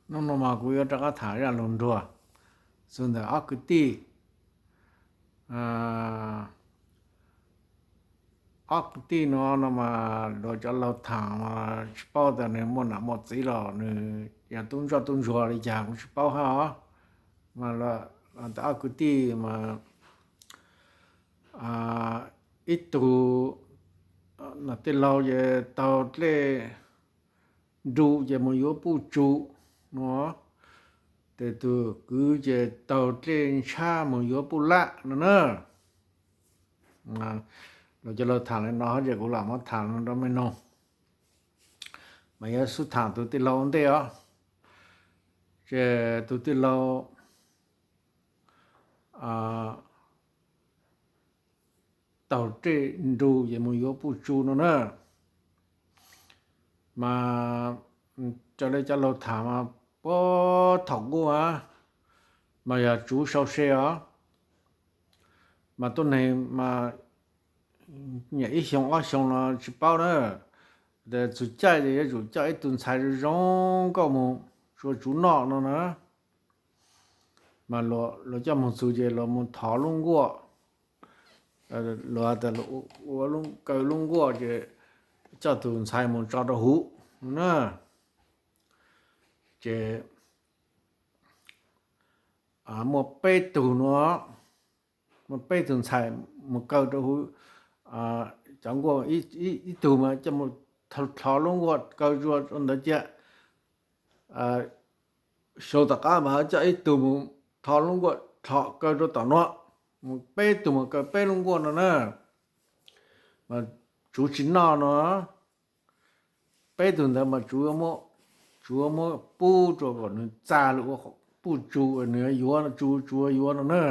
Hnub no mas kuv yuav rov qab tham zaj lus nruag txog ntawm ob kwv tij. Ob kwv tij no no mas luag cov laug tham mas tsis paub tias nws muaj nam muaj txiv los nws yog tub ntsoj tub ntsuag li cas kuv tsis paub hab os. Mas ob kwv tij mas ib tug tij laug ces taug dlej nru ces mus yuav puj tsu no, tes tus kwv ces taug dlej ntshab mus yuav puj lab no na. Luag cov laug tham li no ces kuv lam muab tham rau mej noog, mas yuav xub tham tus tij laug ua ntej os. Ces tus tij laug taug dlej nru ces mus yuav puj tsu no na. Mas raws li cov laug tham mas puag thaum ub mas yog tsuv sau se os, mas tuab neeg mas nyuam ib xyoo ob xyoo no tsis paub na, txug caij ces yuav tsum coj ib tug ntxhais zoo zoo nkauj mus tsuav tsuv noj no na. Mas luag coj mus txug ces luag mus thov lub nkuaj, luag tias ua kaw lub nkuaj ces coj tus ntxhais mus tso rau huv na. Ces muaj peb tug no, muaj peb tug ntxhais mus kaw rau huv cov nkuaj, ib tug mas coj mus thov lub nkuaj kaw rau ntawd cia, xyoo tom qab mas coj ib tug mus thov lub nkuaj kaw rau tom no. Peb tug mas kaw peb lub nkuaj no na, mas tsuv tsis noj no. Peb tug ntawd mas tsuv, tsuv muab pub rau kom nws txaj lug ua puj tsu, nws yuav tsu tsuv yuav no na.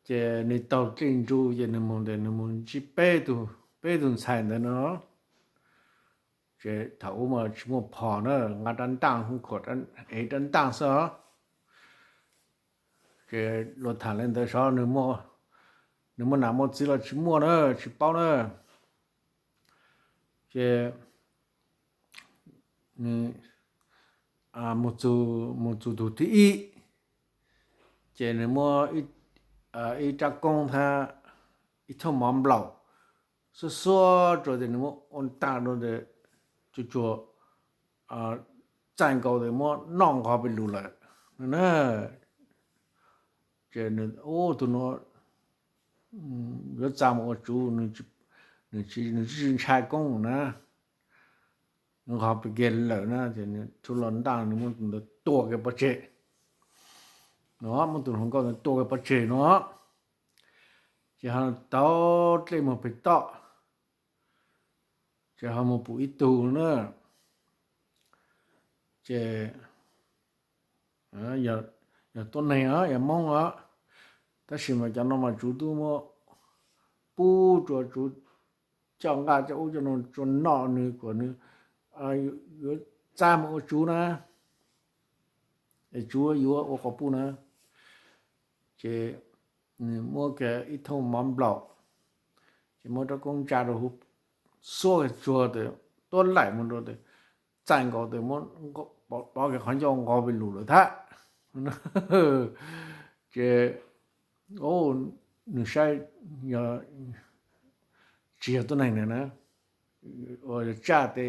Ces nws taug dlej nru ces nws mus ntawd nws mus ntsib peb tug ntxhais ntawd no. Ces thaum ub mas tsis muaj phom na, nqa rab ntaj, khuam ev rab ntaj xwb os. Ces luag tham li ntawd xwb, nws muaj nam muaj txiv los tsis muaj na, tsis paub na. Ces nws mus txug tus thib ib, ces nws muab ib rab koob thiab ib thooj mov nplaum xuab xuab rau tes nws muab ua ntaj rau tes tsuag tsuag txaij nkaus tes muab noj nqos pem lus lawm na. Ces nws, ub, tus no yuav txaj mus ua tsuv, nws tsis ntshai koob na, nws nqos pem kiag lawm na, ces nws rhu los ntaj nws muab tus ntawd tua kiag pov tseg no, muab tus hluas nkauj ntawd tua kiag pov tseg no. Ces ho taug dlej mus pem toj, ces ho mus pum ib tug na. Ces yog tuab neeg os, yog Hmoob os, tab sis mas cov no mas tsuv twb muab pub rau tsuv coj nqaj coj ub coj no tsuav noj nws kom nws yuav txaj mus ua tsuv na, es tsuv yuav ua quas puj na. Ces nws muab kiag ib thooj mov nplaum, ces muab rab koob ntsa rau huv, xuab kiag tsuag tes tuab laim mus rau tes txaij nkaus tes muab pov kiag qhov ncauj nqos pem lus lawm thiab. Ces nws saib tsis yog tuab neeg na, ua tsaj tes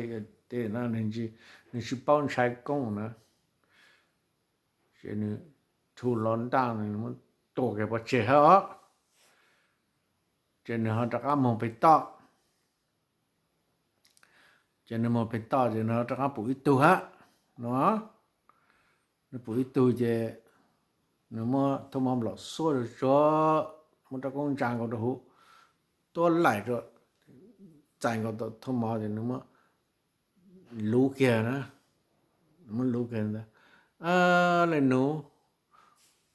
tes no, nws tsis paub ntshai koob na. Ces nws rhu los ntaj nws muab tua kiag pov tseg thiab os. Ces nws ho rov qab mus pem toj, ces nws mus pem toj ces nws ho rov qab pum ib tug hab no. Nws pum ib tug ces nws muab thooj mov nplaum xuab tsuag tsuag, muab rab koob ntsa nkaus rau huv, tuab laim rau, txaij nkaus tau thooj mov ces nws muab luv kiag na, nws muab luv kiag ntawd, le nus,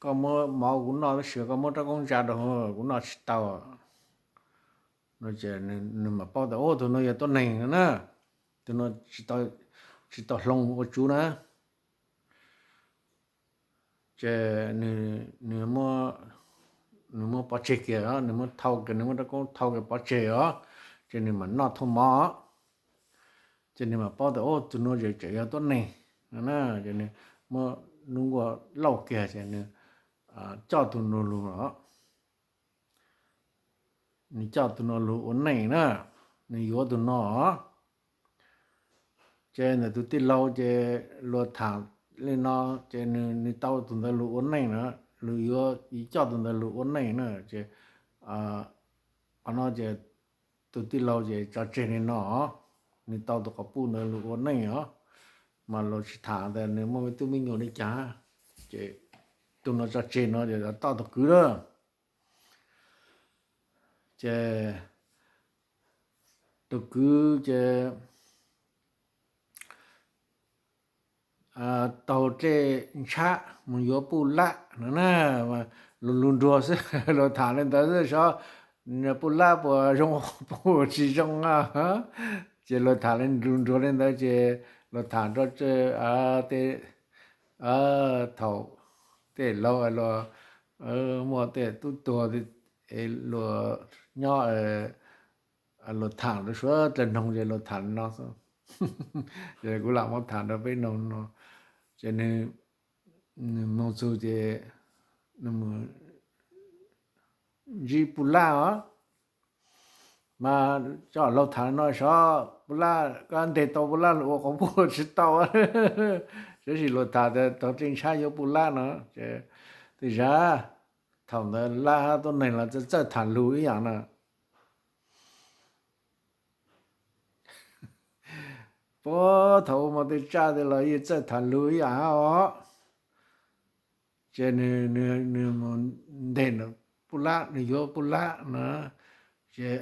koj muab mov kuv noj tab sis koj muab rab koob ntsa rau huv kuv noj tsis tau no. Ces nws mam paub tias ub, tus no yog tuab neeg no na, tus no tsis tau hloov ua tsuv na. Ces nws muab pov tseg kiag, nws muab thau kiag, nws muab rab koob thau kiag pov tseg os, ces nws mam noj thooj mov. Ces nws mam paub tias, o, tus no tseem yog tuab neeg no na. Ces nws muab lub nkuaj lauj kiag ces nws coj tus no lug os. Nws coj tus no lug ua neej na, nws yuav tus no. Ces ntawm tus tij laug ces luag tham li no, ces nws tau tus ntawd lug ua neej na, luag yuav coj tus ntawd lug ua neej na. Ces qhov no ces tus tij laug ces tso tseg li no, nws tau tus quas puj ntawd lug ua neej os, mas luag tsis tham tias nws muaj me tub me nyuam li cas. Ces tus no tso tseg no ces toj tus kwv lawm. Ces tus kwv ces taug dlej ntshab mus yuav puj lab no na, lug lug nruag xwb, luag tham li ntawd xwb, saib puj lab puas zoo puas tsis zoo na. Ces luag tham li lug nruag li ntawd ces luag tham rau tej thaum tej laug luag muaj tej tub tuag, luag nyob, luag tham rau suav dlawg noog ces luag tham li no xwb. Ces kuv lam muab tham rau peb noog no. Ces nws, nws moog txug ces nws mus ntsib puj lab os. Mas cov laug tham li no, saib puj lab, koj ntes tau puj lab los ua quas puj tsis tau. Tab sis luag tham tias taug dlej ntshab yuav puj lab no, ces tej zag thaum ntawd lab hab tuab neeg los txawj tham lug ib yam na. Puag thaum ua mos tej tsaj tej los yeej txawj tham lug ib yam hab os. Ces nws mus ntes puj lab, nws yuav puj lab na, ces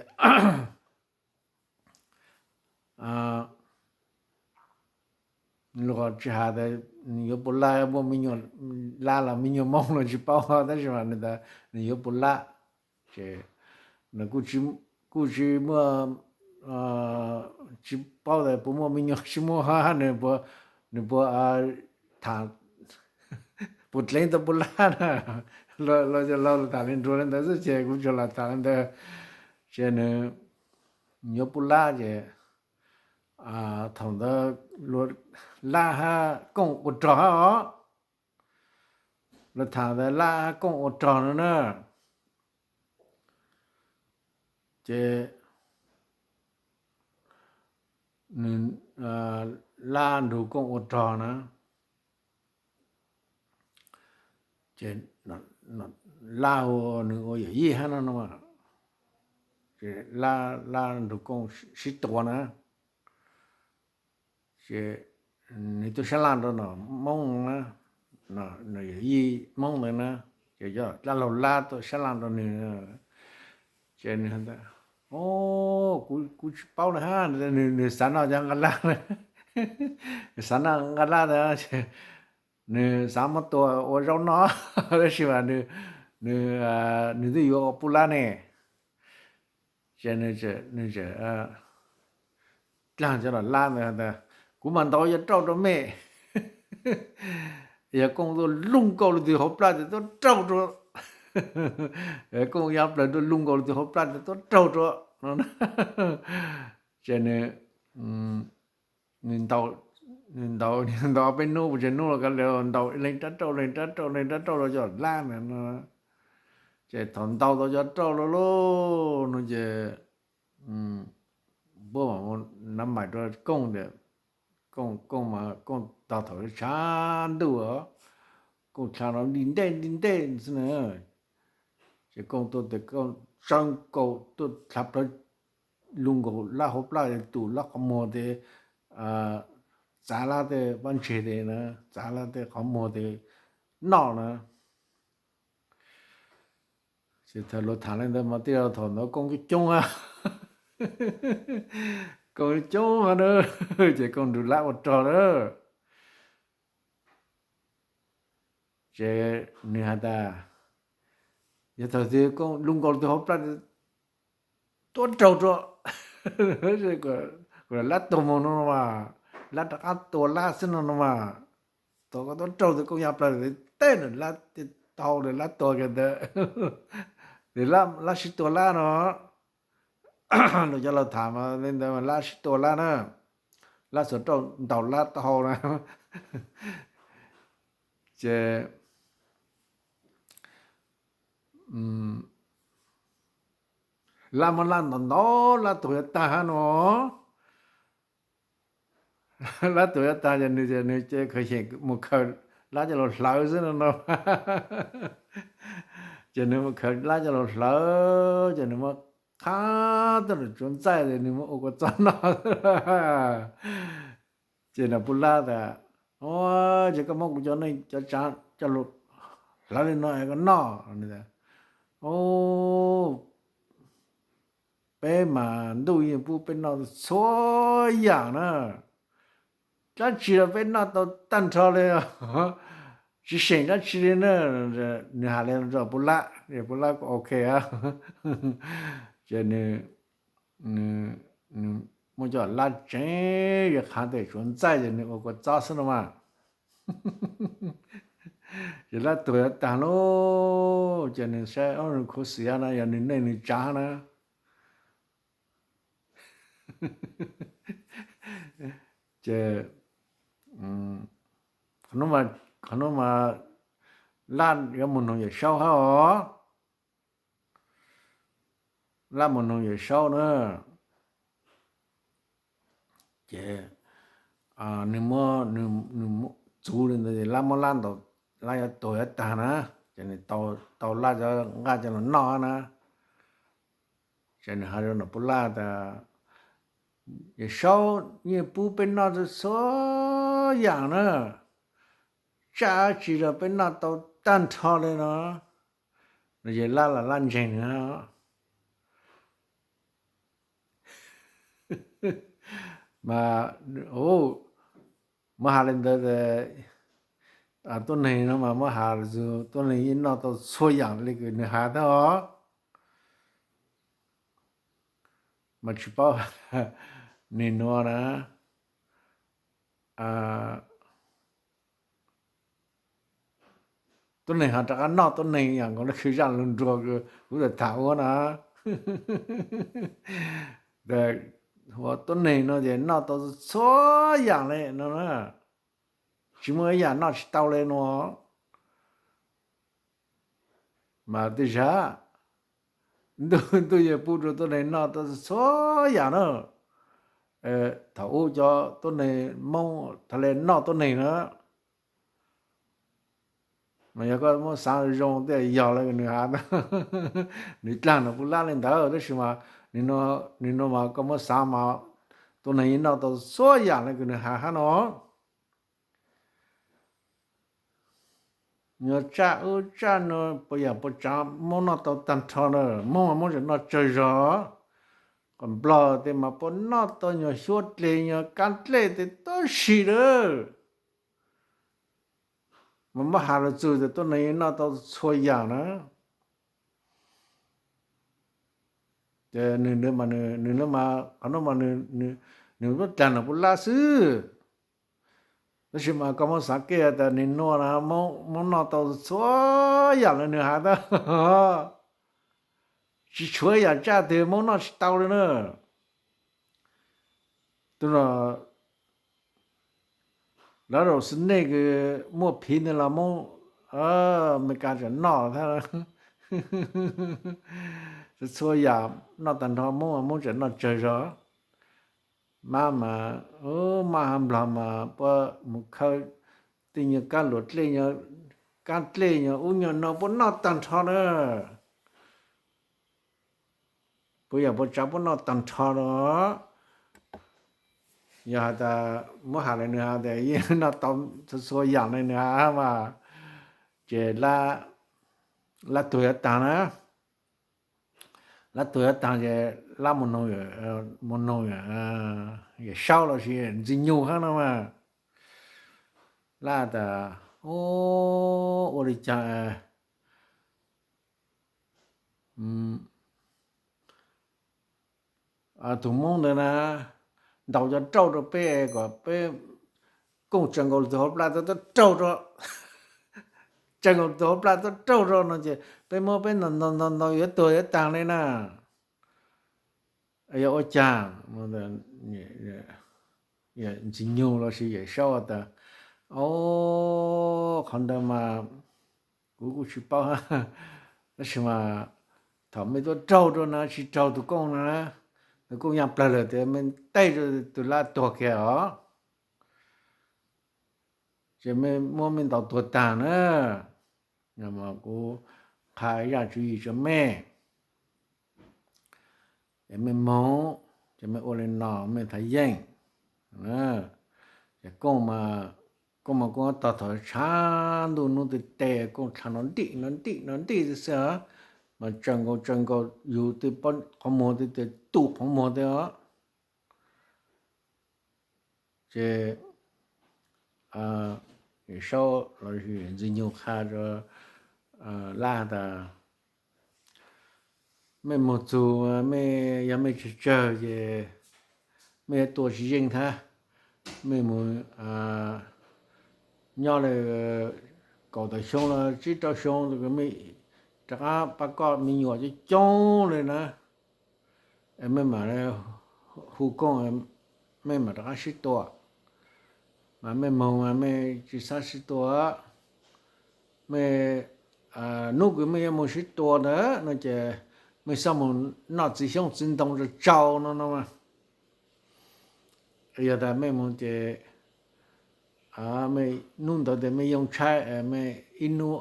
luag tsis has tas nws yuav puj lab, muaj me nyuam lab los me nyuam moob los tsis paub, tab sis mas nws tas nws yuav puj lab. Ces nws kuj tsis muaj, tsis paub tas puas muaj me nyuam tsis muaj, nws puas, nws puas tham, puas dleev tau puj lab na. Los, los tham li nruag li ntawd xwb ces kuv tsuas lam tham li ntawd. Ces nws yuav puj lab ces thaum ntawd luag lab hab kooj ua rog hab os. Luag tham tas lab hab kooj ua rog no na. Ces nws lab nrug kooj ua rog na. Ces lab hu nws ua yawm yij hab no no, ces lab nrug kooj sib tua na. Ces nws tuaj sab laj rau nom moob na, yawm yij moob ntawd na, ces cov dab laug lab tuaj sab laj rau nws. Ces nws, o, kuv tsis paub na hab, nws xav noj cov nqaj lab, nws xav noj nqaj lab ntawd, nws xav muab tua ua zaub noj, tab sis mas nws, nws twb yuav puj lab ne. Ces nws dlaag cov laj lab ntawd tas, kuv mas ntaus yov rauj rau mej. Yog kooj tuaj lug nkaus lug tug hauv plaj ces tuaj rauj rau. Kooj yog plaws tuaj lug nkaus lug tug hauv plaj ces tuaj rauj rau no. Ces nws, nws ntaus, nws ntaus peb nub, pes tsawg nub los kav liam, ntaus leeg rab rauj leeg rab rauj leeg rab rauj rau cov lab ntawd no. Ces thaum ntaus tau cov rauj lug lug no ces puab mam nab mais rau kooj tias, kooj, kooj mas kooj tog thaum tshav ntuj os, kooj dlha no nti ntej nti ntej xwb na. Ces kooj tuaj tes kooj tsawb nkaus tuaj dlha plawg lug nkaus lab hauv plaj tes tus lab qhov muag tes, txav lab tej pob ntseg tes na, txav lab tej qhov muag tes noj na. Ces thaum luag tham li ntawd mas tij laug thaum ntawd kooj coob coob a, kooj coob a na, ces kooj nrug lab ua rog lawm. Ces nws has tas, yog thaum twg kooj lug nkaus tug hauv plaj tuab raug rua, kuv lab tuag moog no no mas, lab rov qab tua lab xwb no no mas. Thaum koj tuab raug tes kooj ya plaws tes teb na lab tau tes lab tuag kiag ntawd. Tes lab sib tua lab no. Luag cov laug tham mas li ntawd mas lab sib tua lab na. Lab xuas rauj ntaus Lab taub hau na. Ces Lab muab Lab ntaus ntaus, Lab tuag yuav tag hab no. Lab tuag yuav tag ces nws, nws ces khaws xyeem mus khaws Lab coj los hlawv xwb no no. Ces nws mus khaws Lab coj los hlawv ces nws muab qhab tuaj rau tsuav ntxaij ces nws muab ua kua txob noj. Ces Nom Pub Lab tas, Ces koj muab kuv cov neej cov tsav coj los hlawv li no es koj noj? Peb mas ntuj yeej pub peb noj txhua yam na, dab tsi los peb noj tau tag nrho li. Tsis xyeem dab tsi li na. Nws hais li rau Pub Lab, Pub Lab kuj ok. Ces nws, nws muab cov Lab tsev, yuav qhab tej tsuav ntxaij ces nws ua kua txob xwb no mas. Ces Lab tuag yuav tag lauj, ces nws saib, o, nws khuv xim na, yog nws neej nws tsav na. Ces qhov hnub mas Lab yuav mus noog Yawm Saub hab os. Lab mus noog Yawm Saub na. Ces nws muab, nws txuv li ntawd ces Lab muab Lab ntaus, Lab yuav tuag yuav tag na, ces nws tau Lab cov nqaij coj los noj na. Ces nws hais rau Nom Pub Lab tas, Yawm Saub yeej pub peb noj txhua yam na, tsaj dab tsi los peb noj tau tag nrho li no. No ces Lab los Lab ntseeg nws mas, muab has li ntawd, tuab neeg no mas muab has, tuab neeg yeej noj tau txhua yam li kws nws has thiab os. Mas tsis paub, nim nuav na, tuab neeg ho rov qab noj tuab neeg yam nkaus li zaj lug nruag kws kuv tham tham ua na. Tuab neeg no ces noj tau txhua yam li no na, tsis muaj ib yam noj tsis tau li no. Mas tej zag ntuj, ntuj yeej pub rau tuab neeg noj tau txhua yam na. Thaum ub cov tuab neeg Moob tau le noj tuab neeg na. Mas yog koj muab xaav zoo tej yog lawm nws has, nws dlaag Nom Pub Lab li ntawd, tab sis mas nws nuav mas koj muab xaav mas tuab neeg yeej noj tau txhua yam li kws nws has hab no. Nyob tsaj ub tsaj nuav puas yam puas tsaav Moob noj tau tag nrho na, Moob mas Moob tseem noj tsawg zog. Qhov Nplog tes mas puas noj tau nyuag xyuab dlej nyuag kaab dlej tes tub si lawm. Mas muab has lug txug tes tuab neeg yeej noj tau txhua yam na. Ces nws, nws, qhov nuav mas nws muab dlaag Nom Pub Lab xwb. Tab sis mas koj muab xaav kev tas nws nuav na, Moob noj tau txhua yam li nws has tau, tsis tshuav yam tsaj twg Moob noj tsis tau li na. Tub no, lawv rau xwb nej kws muaj phiv ntawd los Moob, Amelikas tseem noj thiab. Txhua yam noj tag nrho Moob, Moob tseem noj tsawg zog. Mab mas, mab hab Nplog mas puab mus khawb tej nyuag kaab luam dlej, kaab dlej nyuag ub nyuag no puab noj tag nrho na. Puab yam puas tsav puab noj tag nrho no. Yog has tas muab has li nws has tas yeej noj tau txhua txhua yam li nws has mas, ces Lab tuag yuav taag na. Lab tuag yuav taag ces Lab mus noog Yawm Saub lossis Ntxwg Nyug hab no mas. Lab tas, ua li cas tug Moob ntawd na ntaus cov rauj rau peb kom peb kooj tsaws nkaus lug tus hauv plag tuab raug rau, tsaws nkaus tus hauv plag tuab raug rau no ces peb muab peb ntaus ntaus ntaus yuav tuag yuav taag li na. Yog ua cas? Ntxwg Nyoog los sis Yawm Saub tas, o, qhov ntawd mas kuv kuj tsis paub, tab sis mas thaum mej tuaj raug rau na, tsis raug tus kooj no na, tus kooj yaj plawg lawm tias mej tej rau tus lab tuag kiag os, ces mej muab mej ntaus tuag tag na. Kuv qha zaj tswv yim rau mej, es mej moog, ces mej ua li no mej thav yeej. Ces kooj, kooj mas kooj tog thaum tshav ntuj nub twb teb, kooj dlha no ntim no ntim no ntim xwb xwb, mas tsaws nkaus tsaws nkaus yug tej qhov muag tej, tej tu qhov muag tej os. Ces Yawm Saub los Ntxwg Nyoog qha rau lab tas, mej moog txug, mej yog mej tsawg tsawg ces mej yuav tua tsis yeej thiab. Mej moog nyob le kaum tawm xyoo los tsib rau xyoo, mej rov qab pab koj me nyuam coob coob le na, mej mam hu kooj, mej mam rov qab sib tua. Mas mej moog mas mej tsis xav sib tua, mej, hnub kws mej yuav moog sib tua ntawd no ces mej xav moog noj txiv xyoob txiv ntoo rau tsau no no. Yog tas mej moog ces mej hnub ntawd tes mej yoo tshaib, mej ib hnub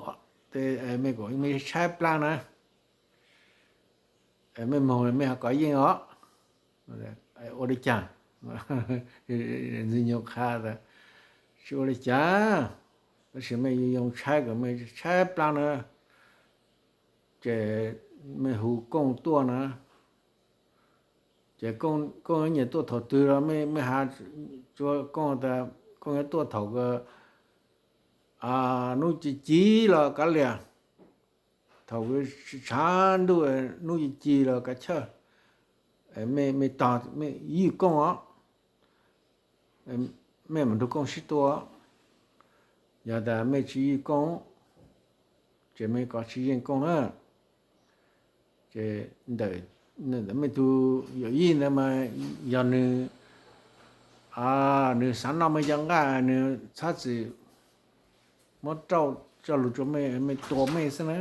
tes mej kuj tshaib plab na, mej moog mej ho kov yeej os. Ua li cas? Ntxwg Nyoog qha tas, tsis ua li cas, tab sis mej yoo tshaib kws mej tshaib plab na, ces mej hu kooj tuaj na. Ces kooj nyiam tuaj thaum twg los mej has rua kooj tas kooj yuav tuaj thaum hnub ci ci los kav liam, thaum tshav ntuj hnub ci ci los kav chawj, mej tog mej ywj kooj os, mej mam nrug kooj sib tua. Yog tas mej tsis ywj kooj, ces mej kov tsis yeej kooj na. Ces ntawm mej tug yawm yij ntawd mas yog nwg, nwg xav noj mej cov nqaj, nwg txhob txwm muab rauj coj lug rua mej, mej tua mej xwb na,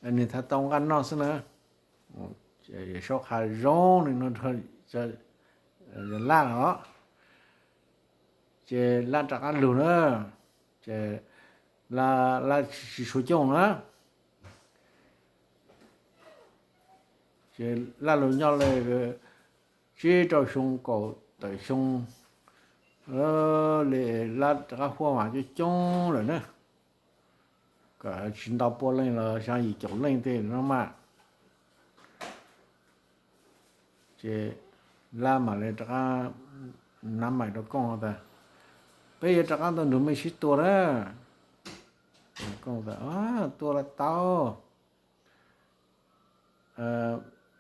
nwg thav tau nqaj noj xwb na. Yawm Saub qha zoo li no rua lab os. Ces lab rov qab lug na, ces lab tsis suav cooj na. Ces lab lug nyob le tsib rau xyoo kaum tawm xyoo le, lab rov qab huab mas coob coob lawm na, kom tsis ntau pua leej los xyaa yim caum leej tej no mas. Ces lab mam le rov qab nav mais rau kooj tas, peb yuav rov qab tuaj nrug mej sib tua na. Kooj tas, tua los tau,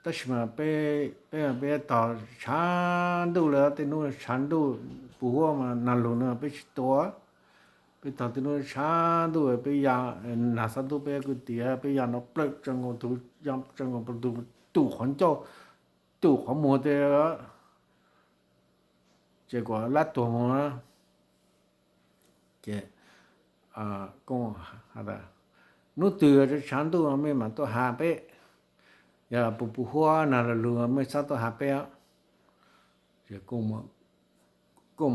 tab sis mas peb, peb, peb tog tshav ntuj le, tej nub tshav ntuj puv huab mas nag lug no peb tsis tua. Peb tog tej nub tshav ntuj peb ya, nag xaab ntub peb kwv tiav peb ya no plawg tsaws nkaus tug, ya tsaws nkaus tug tu qhov ncauj, tu qhov muag tej, ces kuas lab tuag moog na. Ces kooj has tas, nub twg tshav ntuj mej mam tuaj has peb, yog puv puv huab nag lug lug mej txhob tuaj has peb. Ces kooj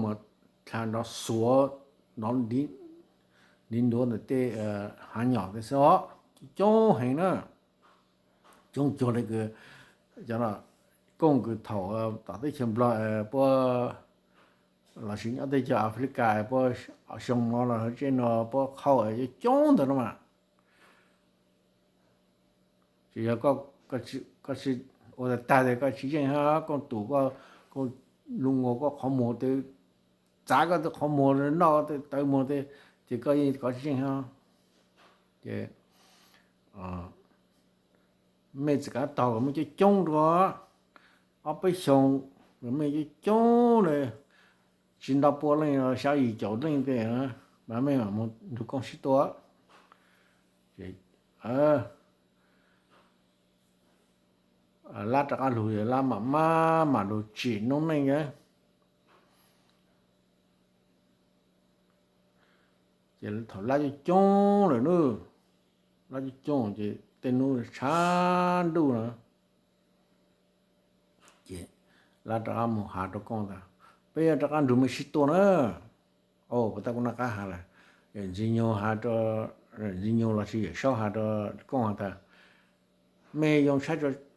mas dlha nrov xuav, nrov ntiv ntuav ntawm tej haav nyom tej xwb os, coob heev na. Coob cuag le kws cov kooj kws thaum tom teb chaws Nplog puab, los sis nyob teb chaws Africa puab xyoo no los teb no puab qhau coob coob ntawd no mas. Ces yog koj ua tag tag tes koj tsis yeej hab, kooj tum koj, kooj lug nkaus koj qhov muag tes, txav koj tej qhov muag noj tej tawv muag tej, ces koj yeej kov tsis yeej hab. Ces mej txawm kav tog kom mej coob coob dua, ob peb xyoo mej coob coob le, tsis ntau pua leej, xya yim caum leej tej, mas mej mam mus nrug kooj sib tua. Ces lab rov qab lug, lab mam maj mam lug tsim noob neej. Ces thaum lab coob coob lawm nab, lab coob coob ces tej hnub tshav ntuj na, ces lab rov qab mus has rau Kooj tas, peb yuav rov qab nrug mej sib tua na. Puas tab kuv noj qab has lawm, Ntxwg Nyug has, Ntxwg Nyug los sis Yawm Saub has rau Kooj has tas, mej,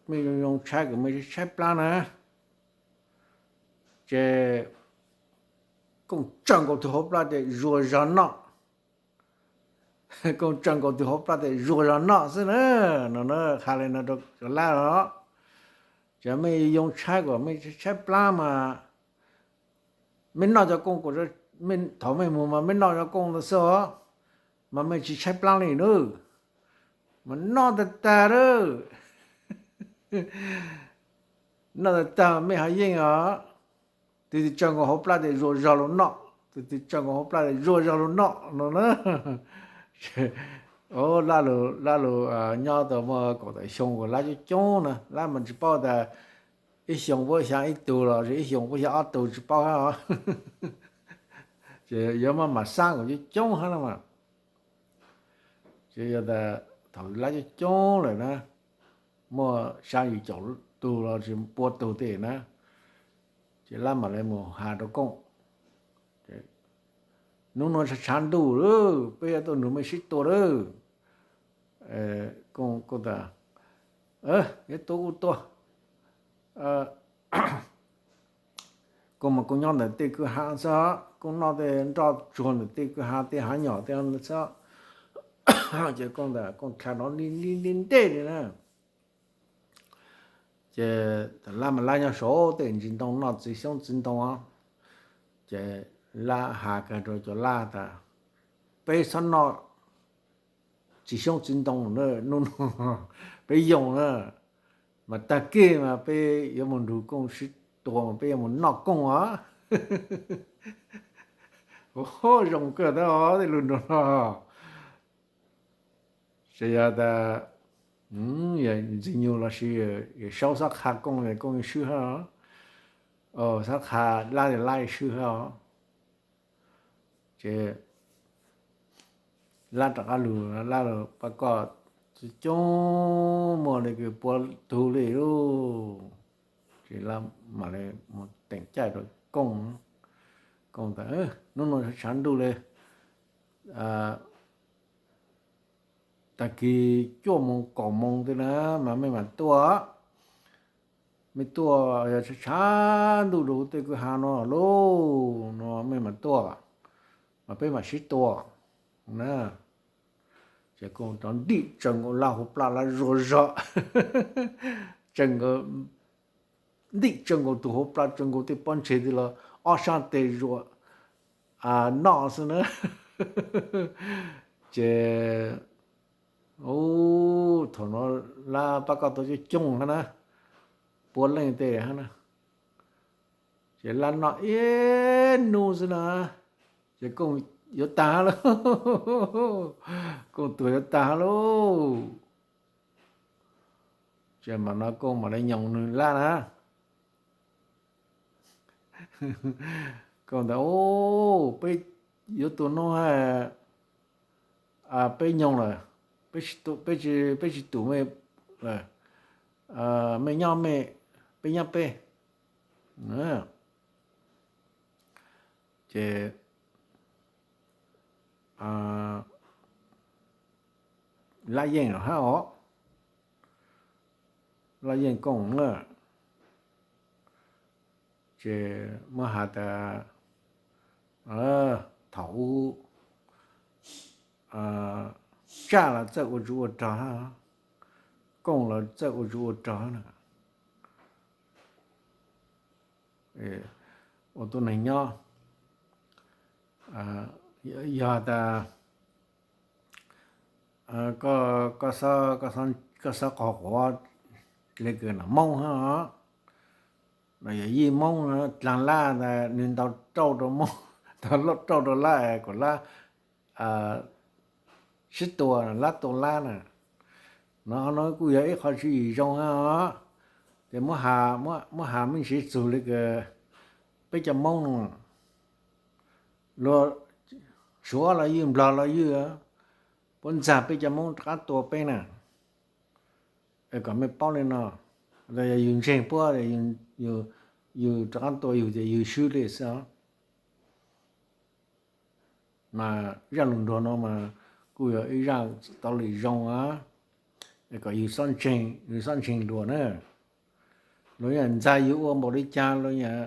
mej yoo tshaib kom mej tshaib plab na, ces Kooj tsaws nkaus tus hauv plab tes zuag zog noj. Kooj tsaws nkaus tus hauv plab tes zuag zog noj xwb na. No na, has li no rau cov lab os, ces mej yoo tshaib kom mej tshaib plab mas mej noj cov kooj, thaum mej mus mas mej noj cov kooj ntawd xwb os, mas mej tsis tshaib plab li nab. Mas noj tag tag lawm, noj tag tag mej ho yeej os, tus twg tsaws nkaus hauv plab tes zuag zog lug noj, tus twg tsaws nkaus hauv plab tes zuag zog lug noj no na. Lab lug nyob tau muaj kaum tawm xyoo uas lab coob coob na, lab mas tsis paub tas ib xyoo puab xyaa ib tug los ib xyoo puab xyaa ob tug tsis paub hab os. Ces yuav maj mam xab kom coob coob hab no mas. Ces yog tas thaum lab coob coob lawm na, muaj xyaa yim caum tug los sis pua tug tej na, ces lab mam li mus has rau Kooj, nub nua tshav tshav ntuj lawm, peb yuav tuaj nrug mej sib tua lawm. Kooj tas, yuav tua kuj tua, Kooj mas Kooj nyob ntawm tej kwj ha xwb, Kooj noj tej nroj tsuag ntawm tej kwj ha tej hav nyom tej xwb. Ces Kooj tas Kooj dlha rov li li ntej li na. Ces lab mas lab nyob saum tej ntsis ntoo noj txiv xyoob txiv ntoo os. Ces lab has kag rau cov lab tas, peb txhob noj txiv xyoob txiv ntoo na, nub nua peb yoo na, mas tag kis mas peb yuav mus nrug Kooj sib tua mas peb yuav mus noj Kooj os. Zoo kawg tab tej lug nrug no. Ces yog tas Ntxwg Nyug los sis Yawm Saub xob qha Kooj, Kooj swb hab, xob qha lab, lab swb hab. Ces lab rov qab lug, lab lug pab koj, coob coob muaj li kws pua tug li lauj. Ces lab mam li mus teem caij rau Kooj. Kooj tas, nub nua tshav ntuj li, tag kis cuaj moos kaum moos tej na mas mej mam tuaj. Mej tuaj yog tshav tshav ntuj rau tej kwj ha no lauj, no mej mam tuaj, mas peb mam sib tua na. Ces Kooj rov ntim tsaws nkaus lab hauv plab, lab zuag zog, tsaws nkaus, ntim tsaws nkaus tus hauv plab, tsaws nkaus tej pob ntseg tej los ob sab tes zuag noj xwb na. Ces thaum no lab pab koj tau coob coob hab na, pua leej tej hab na. Ces lab noj ib hnub xwb na, ces Kooj yuav tag lauj, Kooj tuag yuav tag lauj. Ces mam no Kooj mam li nyoos nwg lab na. Kooj tas, peb yuav tua hnub hab, peb nyoos lawm, peb tsis tum mej lawm, mej nyob mej, peb nyob peb. Ces lab yeej lawm hab os, lab yeej Kooj na. Ces muab has tas thaum ub tsaj los txawj ua tsov ua rog hab, Kooj los txawj ua tsov ua rog na. Ua tus neeg nyob, yog tas koj xob qhov quav le kws nam Moob hab, nam yawm yij Moob dlaag lab ntag, nwg ntaus rauj rau Moob, ntaus rauj rau lab kom lab sib tua, lab tua lab na. No no kuj yog ib qho tswv yim zoo hab os. Ces muab has me ntsis txug le kws peb cov Moob no, luag Suav los ywj, Nplog los ywj, puab ntxag peb cov Moob rov qab tua peb na. Es kom mej paub li no, yog yus ntseeg puab, yus rov qab tua yus ces yus swb li xwb os. Mas zaj lus nruag no mas kuj yog ib zaj tau li zoo a, kom yus xob ntseeg, yus xob ntseeg luag na. Luag yeej ntxag yus ua npaum li cas, luag yeej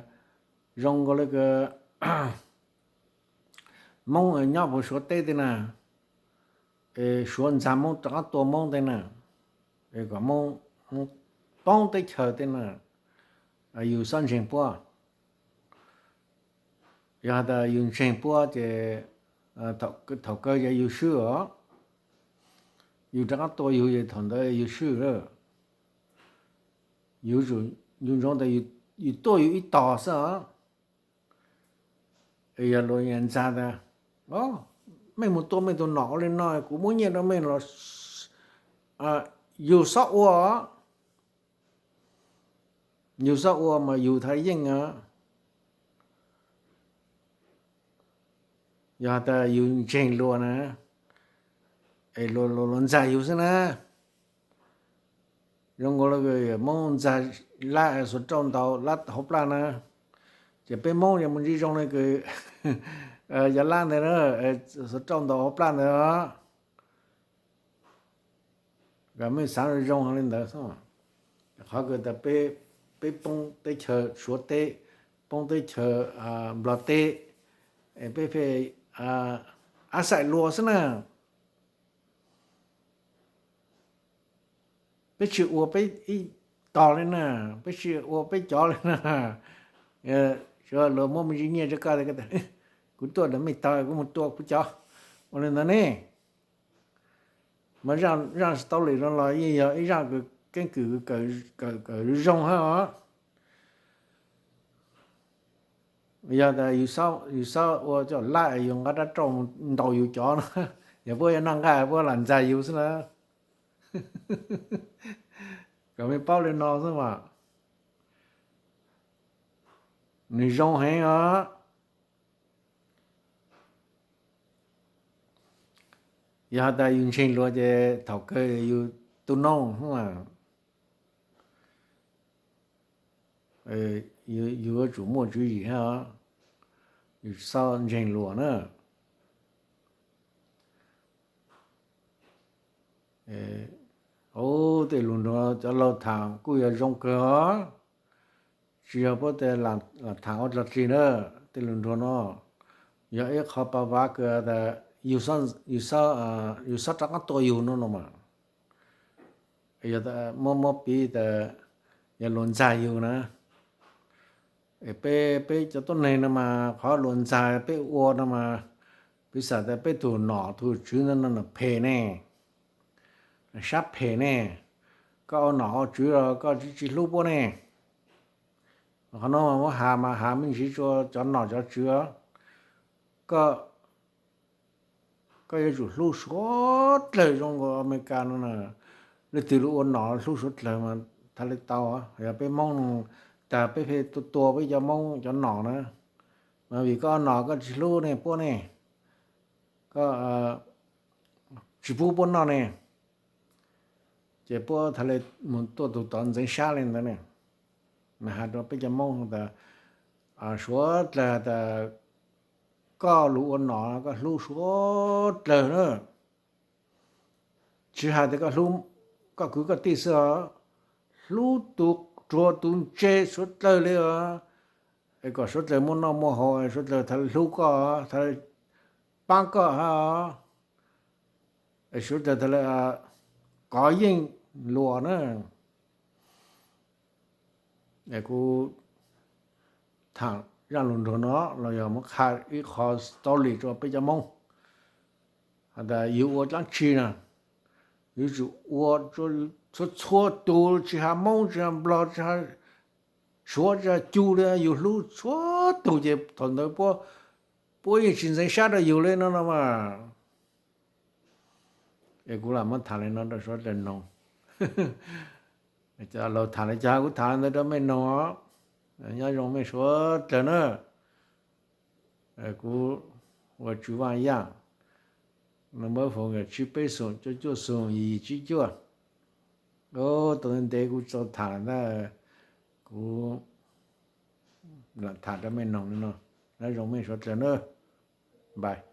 zoo nkaus li Moob nyob puv Suav teb tej na, es Suav ntxag Moob rov qab tua Moob tej na, es kom Moob poob teb chaws tej na, yus xob ntseeg puab. Yog has tas yus ntseeg puab ces thaum kawg ces yus swb os. Yus rov qab tua yus ces thaum ntawd yus swb lawm. Yus ntsoov tas yus tuaj yus ib tog xwb os. Yog luag ntxag tas, mej mus tua mej tus nom ua li no, kuv muab nyiaj rau mej los, yus xob ua, yus xob ua mas yus thaj yeej os. Yog tas yus ntseeg luag na, es luag ntxag yus xwb na. Zoo nkaus li Moob ntxag lab xuas rauj ntaus lab hauv plaj na, ces peb Moob yog mus ntsis zoo li kws cov lab ntawd na, xuas rauj ntaus hauv plaj ntawd. Kom mej xaav zoo li ntawd xwb. Qhov kws tas peb poob teb chaws Suav teb, poob teb chaws Nplog teb, peb pheej ab xaim luag xwb na. Peb tsis ua peb ib tog li na, peb tsis ua peb cov li na. Luag muab me ntsis nyiaj rau koj, kuv tuaj ntawm mej tog, kuv mus tua kuv cov, ua li ntawd ne. Mas zaj story no los yeej yog ib zaj keeb kwm kawm zoo hab os. Yog tas yus xob ua coj lab yus nqa rab rauj ntaus yus cov no, yog puab yuav noj nqaij puab lam ntxag yus xwb na. Kom mej paub li no xwb mas. Nws zoo heev os. Yog has tas yus ntseeg luag ces thaum kawg yus tu noob, yus yuav tsum muaj tswv yim hab, yus tsis txhob ntseeg luag na. Ub, tej lus nruag cov laug tham kuj yog zoo kawg os. Tsis yog puab tes lam tham ua dlaag dlig na. Tej lus nruag no yog ib qho pav vav kawg tas yus xob rov qaab tua yus no no mas. Yog tas muab muab piv tas yog luag ntxag yus na, peb, peb cov tuab neeg no mas qhov luag ntxag peb ua no mas, piv xam tas peb tug nom tug tswv no phem ne, sab phem ne, koj ua nom ua tswv los koj tsis, tsis hlub puab ne. Qhov no muab has mas has me ntsis rua cov nom cov tswv, koj, koj yuav tsum hlub suav dlawg zoo nkaus Amelikas no na. Leej twg lug ua nom hlub suav dlawg mas thaum le tau. Yog peb Moob no tas peb pheej tua tua peb cov Moob cov nom na, mas vim koj ua nom koj tsis hlub ne puab ne, koj tsis pub puab noj ne, ces puab thaum le mus tuaj tug tod ntxeev sab le ntawd ne. Mas has rua peb cov Moob tas suav dlawg tas koj lug ua nom koj hlub suav dlawg na. Tsis has tas koj hlub koj kwv koj tij xwb os, hlub tus ruam tus ntse suav dlawg li os. Es kom suav dlawg muaj noj muaj haus, suav dlawg thaum le hlub koj, thaum le paab koj hab, suav dlawg thaum le kov yeej luag na. Es kuv tham zaj lug nruag no los yog muab qha ib qho story rua peb cov Moob has tas yus ua dlaab tsi na, yuav tsum ua txhua txhua tug, tsis has Moob tsis has Nplog tsis has suav tsis has cu li, yus hlub txhua tug ces thaum ntawd puab, puab yeej tsis ntxeev sab rua yus li no no mas. Es kuv lam muab tham li no rua suav dlawg noog. Cov laug tham li cas kuv tham ntawd rua mej noog os. Nyob zoo mej suav dlawg na. Kuv ua tswv Vaj Yaj, number phone yog tsib peb xoom cuaj cuaj xoom yim yim tsib cuaj. Tau ntev kuv tsis tau tham lawm ntag, kuv lam tham rau mej noog li no. Nyob zoo mej suav dlawg nawb, bye.